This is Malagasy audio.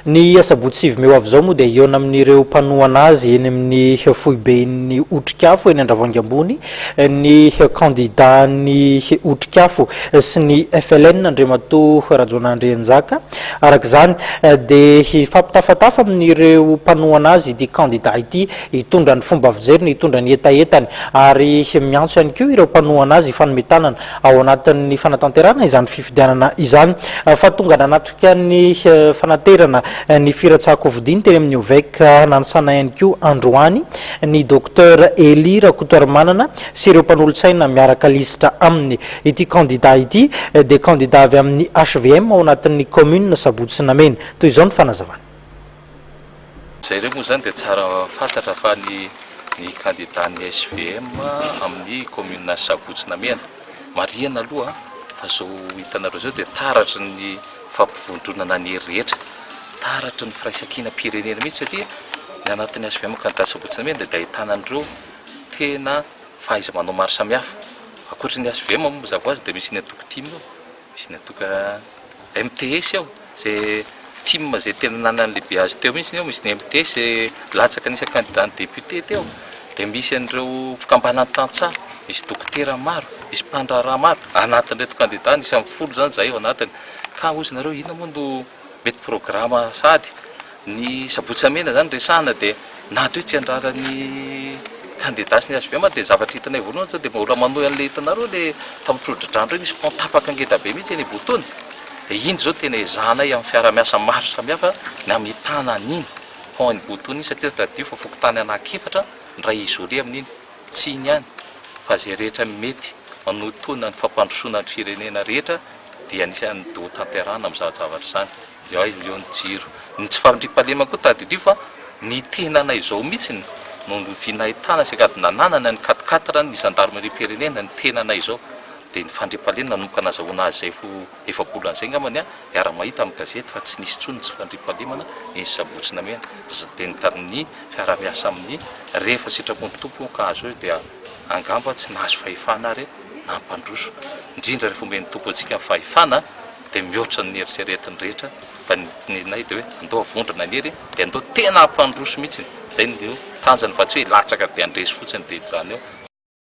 Ny asabotsy 9 mey ho avy izao moa dia hihaona amin'ireo mpanohana azy eny amin'ny foiben'ny Otrikafo eny Andravoahangy Ambony ny kandidan'ny Otrikafo sy ny FLN Andriamatoa Rajaonah Andrianjaka. Araka izany dia hifampitafatafa amin'ireo mpanohana azy ity kandida ity hitondra ny fomba fijeriny, hitondra ny hetahetany ary miantso ihany koa ireo mpanohana azy hifanome tanana ao anatin'ny fanatanterahana izany fifidianana izany fa tonga nanatrika ny fanaterana ny firatsahan-kofidiny teny amin'ny OVEC Nanisana ihany koa androany ny Docteur Elie Rakotoarimanana sy ireo mpanolotsaina miaraka lisitra aminy. Ity kandida ity dia kandida avy amin'ny hvm ao anatin'ny kaominina Sabotsy Namehana. Toy izao ny fanazavana. Izay ireo moa izany dia tsara fantatra fa ny ny kandidan'ny hvm amin'ny kaominina Sabotsy Namehana. Marihana aloha fa izao hitanareo izao dia taratry ny fampivondronana ny hery rehetra, taratry ny firaisankinam-pirenena mihitsy satria ny anatin'ny hvm kandida Sabotsy Namehana dia ahitana an'ireo tena fahaiza-manao maro samihafa. Ankoatry ny hvm moa mazava ho azy dia misy ny antoko tim eo. Misy ny antoko MTS ao, izay tim izay tena nanana ny lehibe azy teo mihitsy ao, misy ny MTS izay latsaka anisan'ny candidat ny député teo, dia misy an'ireo fikambanan'ny tantsaha, misy dokotera maro, misy mpandraharaha maro, anatin'ireto candidat anisan'ny 10 izany izahay ao anatiny. Ka hozy nareo inona moa no mety programa sahady? Ny sabotsy hamena izany resahana dia na dia hoe tsy handrara ny kandida sy ny hvm dia zavatra hitanay voalohany izao dia mbola manohy an'ilay hitanareo ilay tamin'ny tsodradrano ireny misy pont tapaka ngeda be mihitsy eny Botony dia iny izao tena ezahanay amin'ny fiaraha-miasa maro samihafa ny hamitana an'iny pont eny Botony iny satria tadidio fa fokontany anankiefatra ny iray isolé amin'iny tsy iny ihany fa izay rehetra mety manohitohina ny fampandrosoana ny firenena rehetra dia anisan'ny do tanterahana amin'izany zavatra izany. Dia aiza eo ny jiro. Ny tsy fahandriampahalemana koa tadidio fa ny tenanay izao mihitsy no vinahitana sy sady nananana ny quatre quatre ny zandarimariam-pirenena ny tenanay izao. Dia ny fandriampahalemana nanomboka nazahoana azy izay ho efa-bolana izay angambany an, iaraha-mahita amin'ny gazety fa tsy nisy intsony ny tsy fandriampahalemana eny Sabotsy Namehana. Dia ny tamin'ny fiaraha-miasa amin'ny rehefa sitrapon'ny Tompo ka azo eo dia angamba tsy nahazo fahefana ary nampandroso. Indrindra rehefa omen'ny Tompo antsika ny fahefana dia mihoatra ny eritreretiny rehetra fa ny nenay dia hoe andao havondrona ny hery dia andao tena hampandroso mihitsy, izay no tanjona fa tsy hoe hilatsaka dia handresy fotsiny dia hijanona eo.